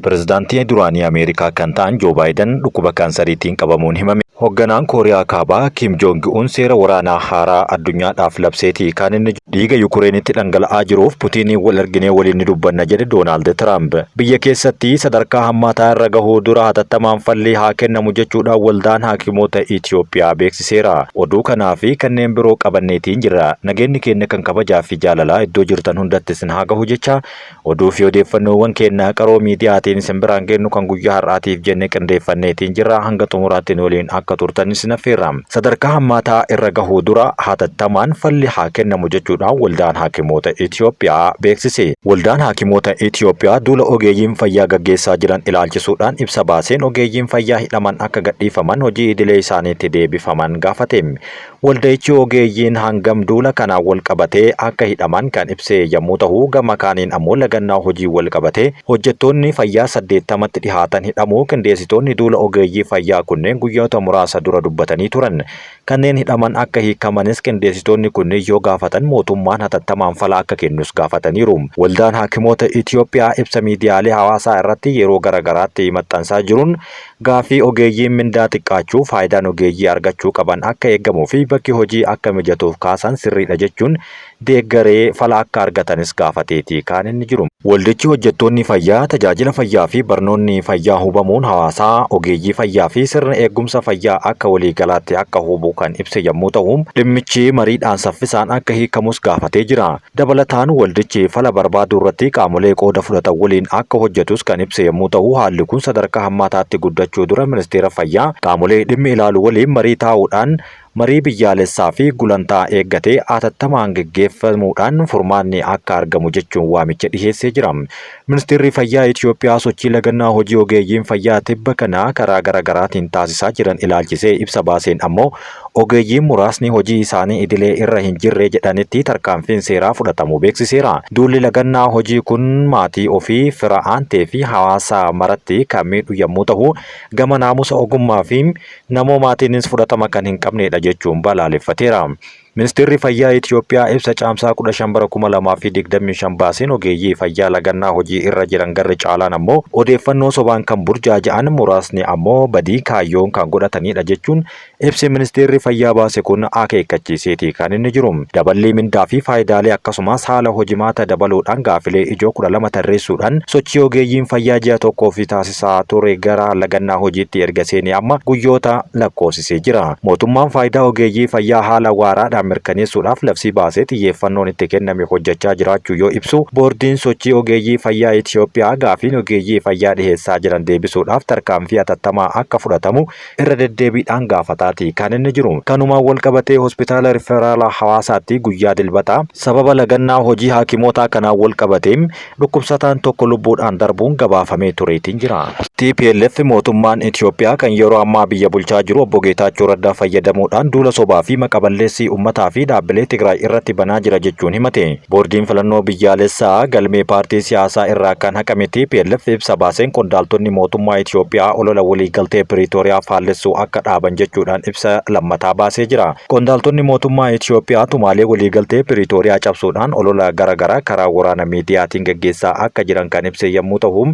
Pirezidaantii duraanii Ameerikaa kan ta'an Joo Baayidan dhukkuba kaansariitiin qabamuun himame. Hogganaan Kooriyaa Kaabaa Kim Joong Un seera waraanaa haaraa addunyaadhaaf labseeti kan inni Dhiiga Yukureenitti dhangala'aa jiruuf Putiiniin wal arginee waliin ni dubbanna jedhe Doonaald Tiraamp. Biyya keessatti sadarkaa hammaataa irra gahuu dura hatattamaan falli haa kennamu jechuudhaan Waldaan Haakimoota Itiyoophiyaa beeksiseera. Oduu kanaa fi kanneen biroo qabanneetiin jirra. Nageenni keenya kan kabajaa fi jaalalaa iddoo jirtan hundatti isin haa gahu jechaa Oduu fi odeeffannoowwan keenya qaroo miidiyaatiin isin biraan geennu kan guyyaa har'aatiif jenne qindeeffanneetiin jirra. Hanga xumuraatti nu waliin akka turtan isin affeerra. Sadarkaa hammaataa irra gahuu dura hatattamaan falli haa kennamu jechuudhaan Waldaan Haakimoota Itiyoophiyaa beeksise. Waldaan Haakimoota Itiyoophiyaa duula ogeeyyiin fayyaa gaggeessaa jiran ilaalchisuudhaan ibsa baaseen ogeeyyiin fayyaa hidhaman akka gadhiifaman hojii idilee isaaniitti deebifaman gaafate. Walda'ichi ogeeyyiin hangam duula kanaan walqabatee akka hidhaman kan ibse yammuu tahu, gama kaaniin ammoo lagannaa hojiin walqabatee hojjettoonni fayyaa 80tti dhihaatan hidhamuu qindeessitoonni duula ogeeyyii fayyaa kunneen guyyoota muraasa dura dubbatanii turan. Kanneen hidhaman akka hiikamanis qindeessitoonni kunneen yoo gaafatan mootummaan hatattamaan fala akka kennus gaafataniiru. Waldaan Haakimoota Itiyoophiyaa ibsa miidiyaalee hawaasaa irratti yeroo gara garaatti maxxansaa jiruun Gaaffii ogeeyyiin mindaa xiqqaachuu, faayidaan ogeeyyii argachuu qaban akka eegamuu fi bakki hojii akka mijatuuf kaasan sirriidha jechuun deeggaree fala akka argatanis gaafateeti kaan inni jiru. Waldichi hojjettoonni fayyaa, tajaajila fayyaa fi barnoonni fayyaa hubamuun hawaasaa, ogeeyyii fayyaa fi sirna eegumsa fayyaa akka waliigalaatti akka hubu kan ibse yammuu ta'u, dhimmichi mariidhaan saffisaan akka hiikamus gaafatee jira. Dabalataan waldichi fala barbaaduu irratti qaamolee qooda fudhatan waliin akka hojjetus kan ibse yommuu ta'u, haalli kun sadarkaa hammaataatti guddachuu dura Ministeera Fayyaa, qaamolee dhimmi ilaalu waliin marii taa'uudhaan marii biyyaalessaa fi gulantaa eeggate atattamaan geggeeffamuudhaan furmaanni akka argamu jechuun waamicha dhiheessee jira. Ministeerri Fayyaa Itiyoophiyaa sochii lagannaa hojii ogeeyyiin fayyaa tibba kana karaa gara garaatiin taasisaa jiran ilaalchisee ibsa baaseen ammoo ogeeyyiin muraasni hojii isaanii idilee irra hin jirre jedhanitti tarkaanfiin seeraa fudhatamuu beeksiseera. Duulli lagannaa hojii kun maatii ofii, fira aantee fi hawaasa maratti kan miidhu yammuu tahu, gama naamusa ogummaa fi namoomaatiinis fudhatama kan hin qabneedha jechuun balaaleffateera. Ministeerri Fayyaa Itiyoophiyaa ibsa Caamsaa 15 bara 2025 baaseen ogeeyyii fayyaa lagannaa hojii irra jiran garri caalaan ammoo odeeffannoo sobaan kan burjaaja'an muraasni ammoo badii kaayyoon kan godhataniidha jechuun Ibsi ministeerri fayyaa baase kun akeekkachiiseeti kan inni jiru. Daballii mindaa fi faayidaalee akkasumas haala hojimaata dabaluudhaan gaafilee ijoo 12 tarreessuudhaan sochii ogeeyyiin fayyaa ji'a tokkoof taasisaa ture gara lagannaa hojiitti erga seenee amma guyyoota lakkoofsisee jira. Mootummaan faayidaa ogeeyyii fayyaa haala waaraadhaan mirkaneessuudhaaf labsii baasee xiyyeeffannoon itti kenname hojjechaa jiraachuu yoo ibsu, boordiin sochii ogeeyyii fayyaa Itiyoophiyaa gaafiin ogeeyyii fayyaa dhiheessaa jiran deebisuudhaaf tarkaanfii atattamaa akka fudhatamu irra deddeebiidhaan gaafataati kan inni jiru. Kanumaan walqabatee Hospitaala Riferaalaa Hawaasaatti guyyaa Dilbataa sababa lagannaa hojii haakimootaa kanaan walqabatee dhukkubsataan tokko lubbuudhaan darbuun gabaafamee tureetiin jira. Tplf mootummaan Itiyoophiyaa kan yeroo ammaa biyya bulchaa jiru Obbo Geetaachoo Raddaa fayyadamuudhaan duula sobaa fi maqaballeessii ummataa fi dhaabbilee Tigraay irratti banaa jira jechuun himate. Boordiin Filannoo Biyyaalessaa galmee paartii siyaasaa irraa kan haqame tplf ibsa baaseen qondaaltonni mootummaa Itiyoophiyaa olola waliigaltee Piriitooriyaa faallessuu akka dhaaban jechuudhaan ibsa lammataa baasee jira. Qondaaltonni mootummaa Itiyoophiyaa tumaalee waliigaltee Piriitooriyaa cabsuudhaan olola gara garaa karaa waraana miidiyaatiin gaggeessaa akka jiran kan ibse yammuu tahu,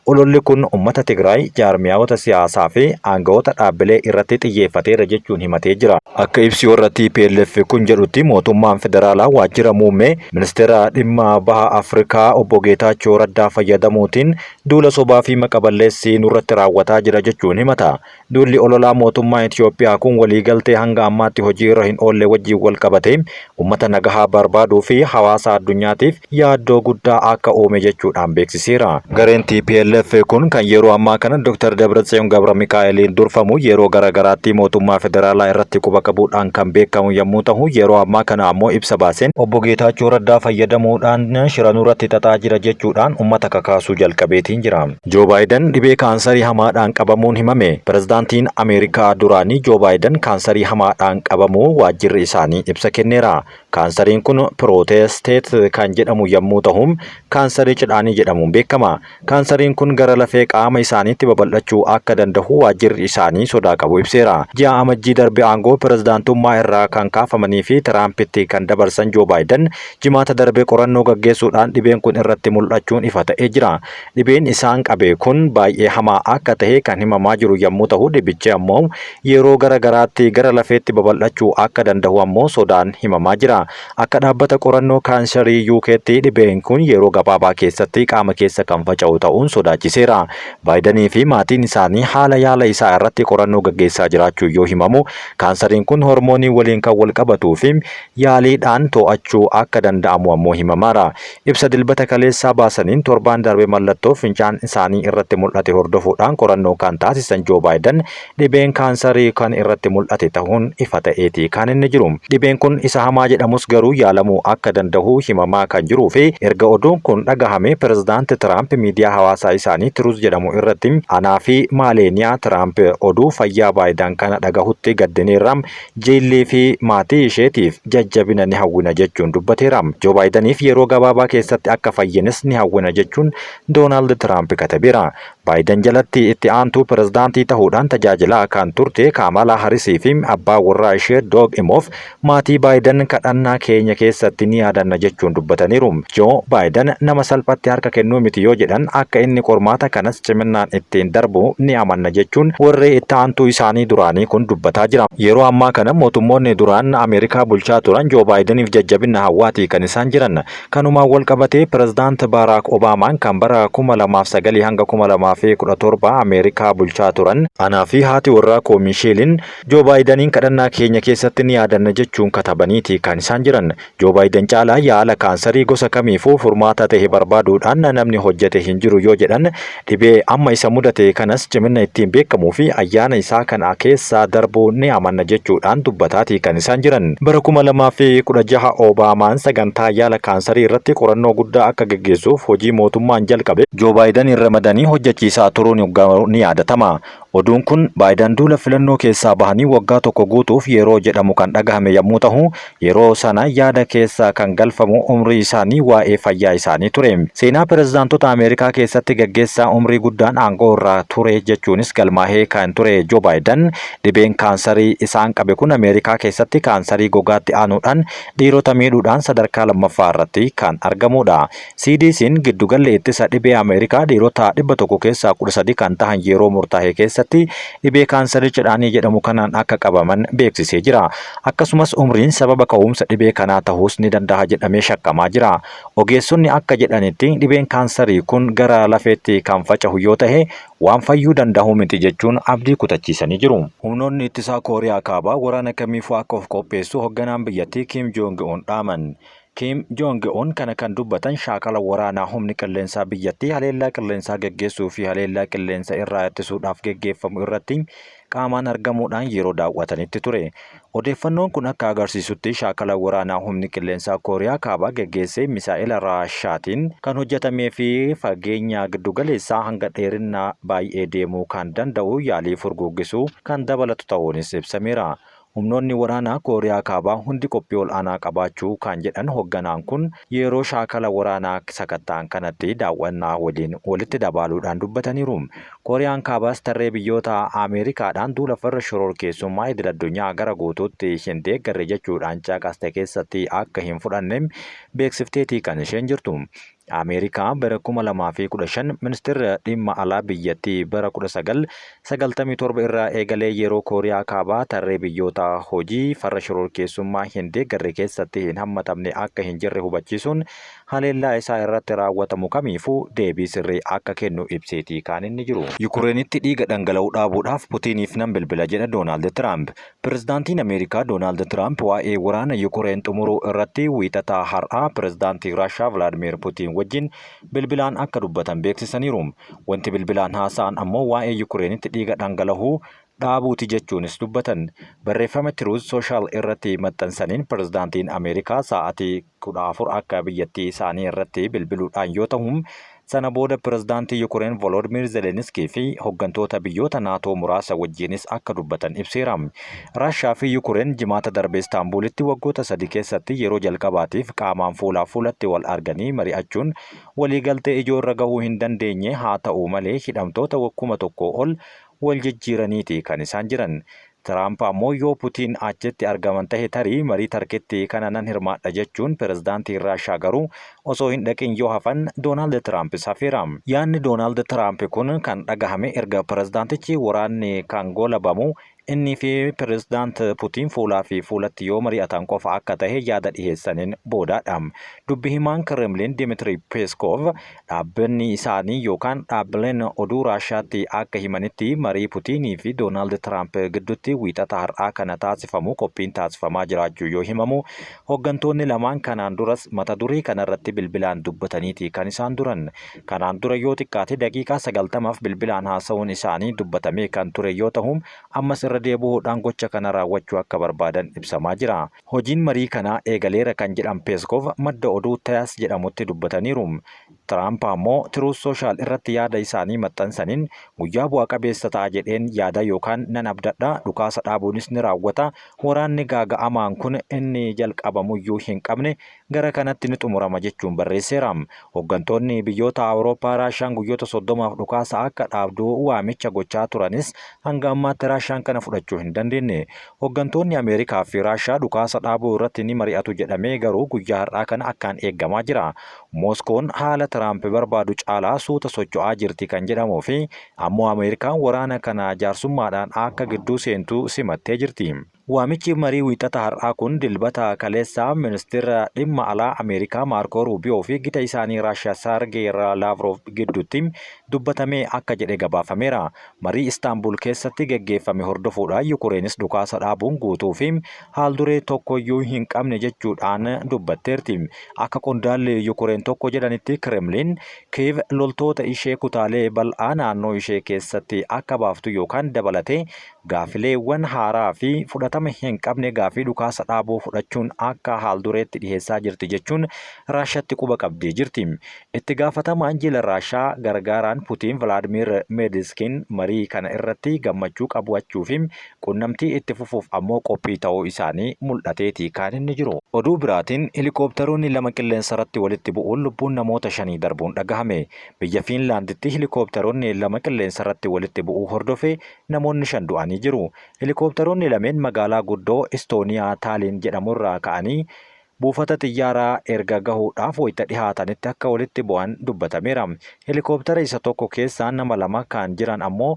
Ololli kun ummata Tigraay, jaarmiyaoota siyaasaa fi aanga'oota dhaabbilee irratti xiyyeeffateera jechuun himatee jira. Akka ibsi warra tplf kun jedhutti mootummaan federaalaa waajjira muummee ministeera dhimma baha Afrikaa obbo Geetaachoo Raddaa fayyadamuutiin duula sobaa fi maqa balleessii nurratti raawwataa jira jechuun himata. Duulli ololaa mootummaa Itiyoophiyaa kun waliigaltee hanga ammaatti hojii irra hin oolle wajjin wal qabatee ummata nagahaa barbaaduu fi hawaasa addunyaatiif yaaddoo guddaa akka uume jechuudhaan beeksiseera. Gareen tplf kun kan yeroo ammaa kana Dr. Dabratsiyoon Gabramikaa'eliin durfamu yeroo gara garaatti mootummaa federaalaa irratti quba qabuudhaan kan beekamu yommuu tahu yeroo ammaa kana ammoo ibsa baaseen Obbo Geetaachoo Raddaa fayyadamuudhaan shira nurratti xaxaa jira jechuudhaan ummata kakaasuu jalqabeetiin jira. Joo Baayidan dhibee kaansarii hamaadhaan qabamuun himame. Pirezidaantiin Ameerikaa duraanii Joo Baayidan kaansarii hamaadhaan qabamuu waajjirri isaanii ibsa kenneera. Kaansariin kun pirooteesteet kan jedhamu yommuu tahu, kaansarii cidhaanii jedhamuun beekama. Kaansariin kun gara lafee qaama isaaniitti babal'achuu akka dandahu waajjirri isaanii sodaa qabu ibseera. Ji'a Amajjii darbe aangoo pirezidaantummaa irraa kan kaafamanii fi Tiraampitti kan dabarsan Joo Baayidan Jimaata darbe qorannoo gaggeessuudhaan dhibeen kun irratti mul'achuun ifa ta'ee jira. Dhibeen isaan qabe kun baay'ee hamaa akka tahe kan himamaa jiru yammuu tahu dhibichi ammoo yeroo gara garaatti gara lafeetti babal'achuu akka dandahu ammoo sodaan himamaa jira. Akka dhaabbata qorannoo kaansarii UKtti dhibeen kun yeroo gabaabaa keessatti qaama keessa kan faca'u ta'uun sodaachiseera. Baayidanii fi maatiin isaanii haala yaala isaa irratti qorannoo gaggeessaa jiraachuu yoo himamu kaansariin kun hormoonii waliin kan walqabatuu fi yaaliidhaan to'achuu akka danda'amu ammoo himamaara. Ibsa Dilbata kaleessaa baasaniin torbaan darbe mallattoo fincaan isaanii irratti mul'ate hordofuudhaan qorannoo kan taasisan Joo Baayidan dhibeen kaansarii kan irratti mul'ate tahuun ifa ta'eeti kan inni jiru. Dhibeen kun isa hamaa jedhamus garuu yaalamuu akka dandahu himamaa kan jiruu fi erga oduun kun dhagahamee Pirezidaanti Tiraamp miidiyaa hawaasaa isaanii Tiruuz jedhamu irratti anaa fi Maaleeniyaa Tiraamp oduu fayyaa Baayidan kana dhagahutti gaddineerra, Jiillii fi maatii isheetiif jajjabina ni hawwina jechuun dubbateera. Joo Baayidaniif yeroo gabaabaa keessatti akka fayyanis ni hawwina jechuun Doonaald Tiraamp katabeera. Baayidan jalatti itti aantuu pirezidaantii tahuudhaan tajaajilaa kan turte Kaamaalaa Harisii fi abbaa warraa ishee Doog Imoof maatii Baayidan kadhannaa keenya keessatti ni yaadanna jechuun dubbataniiru. Joo Baayidan nama salphatti harka kennuu miti yoo jedhan akka inni qormaata kanas ciminnaan ittiin darbu ni amanna jechuun warri itti aantuu isaanii duraanii kun dubbataa jira. Yeroo ammaa kana mootummoonni duraan Ameerikaa bulchaa turan Joo Baayidaniif jajjabinna hawwaatii kan isaan jiran. Kanumaan wal qabatee Pirezidaant Baaraak Obaamaan kan bara 2009 hanga 2017 Ameerikaa bulchaa turan, anaa fi haati warraa koo Miisheeliin Joo Baayidaniin kadhannaa keenya keessatti ni yaadanna jechuun katabaniiti kan isaan jiran. Joo Baayiden caalaa yaala kaansarii gosa kamiifuu furmaata tahe barbaaduudhaan namni hojjete hin jiru yoo jedhan, dhibee amma isa mudate kanas ciminna ittiin beekamuu fi ayyaana isaa kana keessa darbuu ni amanna jechuudhaan dubbataatii kan isaan jiran. Bara 2016 Obaamaan sagantaa yaala kaansarii irratti qorannoo guddaa akka geggeessuuf hojii mootummaan jalqabe Joo Baayidaniin ramadanii hojjechiisaa turuun ni yaadatama. Oduun kun Baayidan duula filannoo keessaa bahanii waggaa tokko guutuuf yeroo jedhamu kan dhagahame yammuu tahu, yeroo sana yaada keessa kan galfamu umrii isaanii waa'ee fayyaa isaanii ture. Seenaa pirezidaantota Ameerikaa keessatti gaggeessaa umrii guddaan aangoo irra ture jechuunis galmaahee kan ture Joo Baayidan, dhibeen kaansarii isaan qabe kun Ameerikaa keessatti kaansarii gogaatti aanuudhaan dhiirota miidhuudhaan sadarkaa lammaffaa irratti kan argamuudha. CDCn, Giddugalli Ittisa Dhibee Ameerikaa, dhiirota 100 keessaa 13 kan tahan yeroo murtaahe keessatti dhibee kaansarii cidhaanii jedhamu kanaan akka qabaman beeksisee jira. Akkasumas umriin sababa ka'uumsa dhibee kanaa tahuus ni dandaha jedhamee shakkamaa jira. Ogeessonni akka jedhanitti dhibeen kaansarii kun gara lafeetti kan facahu yoo tahe waan fayyuu dandahu miti jechuun abdii kutachiisanii jiru. Humnoonni Ittisaa Kooriyaa Kaabaa waraana kamiifuu akka of qopheessu hogganaan biyyattii Kiim Joong Un dhaaman. Kiim Joong Un kana kan dubbatan shaakala waraanaa humni qilleensaa biyyattii haleellaa qilleensaa geggeessuu fi haleellaa qilleensa irraa ittisuudhaaf geggeeffamu irratti qaamaan argamuudhaan yeroo daawwatanitti ture. Odeeffannoon kun akka agarsiisutti shaakala waraanaa humni qilleensaa Kooriyaa Kaabaa geggeesse misaa'ela Raashaatiin kan hojjetamee fi fageenya giddugaleessaa hanga dheerinna baay'ee deemuu kan danda'u yaalii furguggisuu kan dabalatu ta'uunis ibsameera. Humnoonni waraanaa Kooriyaa Kaabaa hundi qophii ol'aanaa qabaachuu kan jedhan hogganaan kun, yeroo shaakala waraanaa sakatta'an kanatti daawwannaa waliin walitti dabaaluudhaan dubbataniiru. Kooriyaan Kaabaas tarree biyyoota Ameerikaadhaan duula farra shororkeessummaa idil-addunyaa gara guutuutti hin deeggarre jechuudhaan caqaste keessatti akka hin fudhanne beeksifteeti kan isheen jirtu. Ameerikaa bara 2015 ministeerri dhimma alaa biyyattii bara 1997 irraa eegalee yeroo Kooriyaa Kaabaa tarree biyyoota hojii farra shororkeessummaa hin deeggarre keessatti hin hammatamne akka hin jirre hubachiisuun haleellaa isaa irratti raawwatamu kamiifuu deebii sirrii akka kennu ibseetii kaan inni jiru. Yukureenitti dhiiga dhangala'u dhaabuudhaaf Putiiniif nan bilbila jedha Doonaald Tiraamp. Pirezidaantiin Ameerikaa Doonaald Tiraamp waa'ee waraana Yukureen xumuruu irratti Wiixata har'aa Pirezidaantii Raashaa Vilaadmiir Putiin wajjin bilbilaan akka dubbatan beeksisaniiru. Wanti bilbilaan haasa'an ammoo waa'ee Yukureenitti dhiiga dhangalahuu dhaabuuti jechuunis dubbatan. Barreeffama Tiruuz Sooshaal irratti maxxansaniin Pirezidaantiin Ameerikaa sa'aatii 14 akka biyyattii isaanii irratti bilbiluudhaan yoo tahu, Sana booda pirezidaantii Yukureen Volodimiir Zeleniskii fi hoggantoota biyyoota NATO muraasa wajjiinis akka dubbatan ibseera. Raashaa fi Yukureen Jimaata darbe Istaanbuulitti waggoota sadi keessatti yeroo jalqabaatiif qaamaan fuulaa fuulatti wal arganii mari'achuun waliigaltee ijoo irra gahuu hin dandeenye. Haa ta'u malee hidhamtoota 1000 ol wal jijjiiraniiti kan isaan jiran. Tiraamp ammoo yoo Putiin achitti argaman tahe tarii marii Tarkitti kana nan hirmaadha jechuun pirezidaantiin Raashaa garuu osoo hin dhaqin yoo hafan Doonaald Tiraampis hafeera. Yaadni Doonaald Tiraamp kun kan dhagahame erga pirezidaantichi waraanni kan goolabamu innii fi pirezidaant Putiin fuulaa fi fuulatti yoo mari'atan qofa akka tahe yaada dhiheessaniin boodaadha. Dubbi himaan Kiremliin Dimitrii Peeskoov Dhaabbanni isaanii yookaan dhaabbileen oduu Raashiyaatti akka himanitti marii Putiinii fi Doonaald Tiraamp giddutti Wiixata har'aa kana taasifamu qophiin taasifamaa jiraachuu yoo himamu, hoggantoonni lamaan kanaan duras mata duree kanarratti bilbilaan dubbataniiti kan isaan duran. Kanaan dura yoo xiqqaate daqiiqaa 90f bilbilaan haasa'uun isaanii dubbatamee kan ture yoo tahu, ammas irra deebi'uudhaan gocha kana raawwachuu akka barbaadan ibsamaa jira. Hojiin marii kanaa eegaleera kan jedhan Peeskov madda oduu Tass jedhamutti dubbataniiru. Tiraamp ammoo Truth Social irratti yaada isaanii maxxansaniin guyyaa bu'a qabeessa ta'a jedheen yaada yookaan nan abdadha, dhukaasa dhaabuunis ni raawwata, waraanni gaaga'amaan kun inni jalqabamuyyuu hin qabne gara kanatti ni xumurama jechuun barreesseera. Hoggantoonni biyyoota Awurooppaa Raashiyaan guyyoota 30f dhukaasa akka dhaabdu waamicha gochaa turanis hanga ammaatti Raashiyaan kana fudhachuu hin dandeenne. Hoggantoonni Ameerikaa fi Raashiyaa dhukaasa dhaabuu irratti ni mari'atu jedhamee garuu guyyaa har'aa kana akkaan eeggamaa jira. Mooskoon haala Tiraamp barbaadu caalaa suuta socho'aa jirti kan jedhamuu fi ammoo Ameerikaan waraana kana jaarsummaadhaan akka gidduu seentu simattee jirti. Waamichi marii Wiixata har'aa kun Dilbata kaleessaa Ministirra Dhimma Alaa Ameerikaa Maarkoo Ruubiyoo fi gita isaanii Raashiyaa Saargee Laavroov gidduutti dubbatamee akka jedhe gabaafameera. Marii Istaanbul keessatti geggeeffame hordofuudhaan Yukureenis dhukaasa dhaabuun guutuu fi haalduree tokkoyyuu hin qabne jechuudhaan dubbatteerti. Akka qondaalli Yukureen tokko jedhanitti Kiremliin Kiiv loltoota ishee kutaalee bal'aa naannoo ishee keessatti akka baaftu yookaan dabalatee Gaafileewwan haaraa fi fudhatama hin qabne gaafii dhukaasa dhaabuu fudhachuun akka haaldureetti dhiheessaa jirti jechuun Raashatti quba qabdee jirti. Itti gaafatamaan jila Raashaa gargaaraan Putiin Vilaadmiir Mediskiin marii kana irratti gammachuu qabuachuu fi qunnamtii itti fufuuf ammoo qophii ta'uu isaanii mul'ateeti kaan inni jiru. Oduu biraatiin Hilikooptaroonni lama qilleensarratti walitti bu'uun lubbuun namoota shanii darbuun dhagahame. Biyya Fiinlaanditti hilikooptaroonni lama qilleensarratti walitti bu'uu hordofee namoonni 5 du'anii jiru. Helikooptaroonni lameen magaalaa guddoo Istooniyaa Taaliin jedhamurraa ka'anii buufata xiyyaaraa erga gahuudhaaf wayita dhihaatanitti akka walitti bu'an dubbatameera. Helikooptara isa tokko keessa nama 2 kan jiran ammoo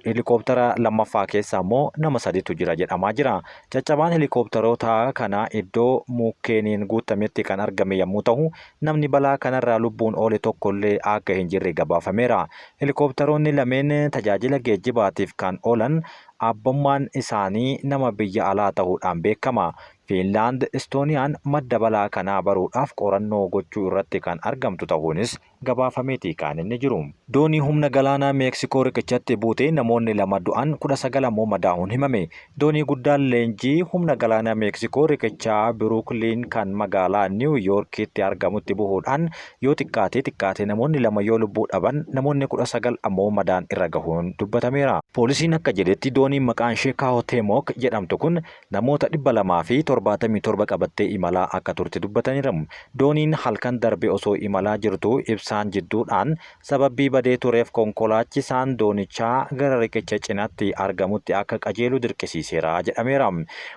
helikooptara lammaffaa keessa ammoo nama saditu jira jedhamaa jira. Caccabaan helikooptaroota kanaa iddoo mukkeeniin guutametti kan argame yammuu tahu, namni balaa kanarraa lubbuun oole tokkollee akka hin jirre gabaafameera. Helikooptaroonni lameen tajaajila geejjibaatiif kan oolan abbummaan isaanii nama biyya alaa tahuudhaan beekama. Fiinlaand Istooniyaan madda balaa kanaa baruudhaaf qorannoo gochuu irratti kan argamtu tahuunis gabaafameeti kan inni jiru. Doonii humna galaanaa Meeksikoo riqichatti buutee namoonni 2 du'an, 19 ammoo madaahuun himame. Doonii guddaan leenjii humna galaanaa Meeksikoo riqicha Biruukliin kan magaalaa Niiw Yoorkitti argamutti buhuudhaan yoo xiqqaatee xiqqaate namoonni 2 yoo lubbuu dhaban namoonni 19 ammoo madaan irra gahuun dubbatameera. Poolisiin akka jedhetti dooniin maqaan ishee Kaahooteemook jedhamtu kun namoota 277 qabattee imalaa akka turte dubbataniiru. Dooniin halkan darbe osoo imalaa jirtuu ibsaan jidduudhaan Sababbii badee tureef konkolaachisaan doonichaa gara riqicha cinatti argamutti akka qajeelu dirqisiiseera jedhameera.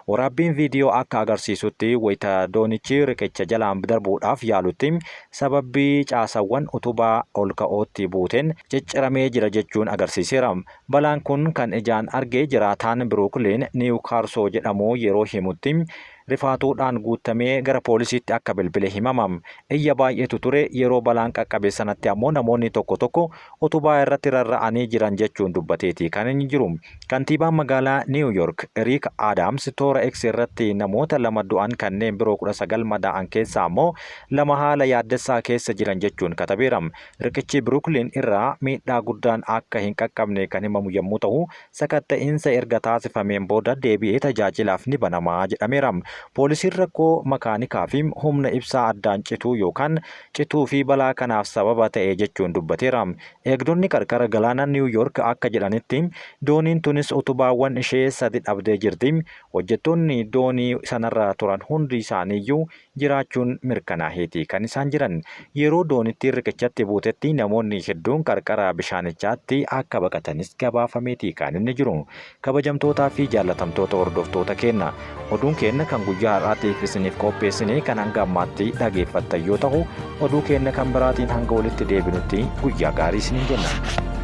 Waraabbiin viidiyoo akka agarsiisutti wayita doonichi riqicha jalaan darbuudhaaf yaalutti sababbii caasawwan utubaa olka'ootti buuteen cicciramee jira jechuun agarsiiseera. Balaan kun kan ijaan arge jiraataan Biruukliin Niiw Kaarsoo jedhamu yeroo himutti rifaatuudhaan guuttamee gara poolisiitti akka bilbile himama. Iyya baay'eetu ture, yeroo balaan qaqqabe sanatti ammoo namoonni tokko tokko utubaa irratti rarra'anii jiran jechuun dubbateeti kan inni jiru. Kantiibaan magaalaa Niiw Yoork Eriik Aadaams toora X irratti namoota 2 du'an kanneen biroo 19 madaa'an keessaa ammoo 2 haala yaaddessaa keessa jiran jechuun katabeera. Riqichi Biruukliin irra miidhaa guddaan akka hin qaqqabne kan himamu yommuu ta'u, sakatta'iinsa erga taasifameen booda deebi'ee tajaajilaaf ni banama jedhameera. Poolisiin rakkoo makaanikaa fi humna ibsaa addaan cituu yookaan cituu fi balaa kanaaf sababa ta'e jechuun dubbateera. Eegdonni qarqara galaana Niiw Yoork akka jedhanitti dooniin tunis utubaawwan ishee sadi dhabdee jirti. Hojjettoonni doonii sanarra turan hundi isaaniiyyuu jiraachuun mirkanaaheeti kan isaan jiran. Yeroo doonittiin riqichatti buutetti namoonni hedduun qarqara bishaanichaatti akka baqatanis gabaafameeti kan inni jiru. Kabajamtootaa fi jaallatamtoota hordoftoota keenna, oduun keenna kan guyyaa har'aatiif isiniif qopheessine kan hanga ammaatti dhageeffattan yoo tahu, oduu keenna kan biraatiin hanga walitti deebinutti guyyaa gaarii isiniin jenna.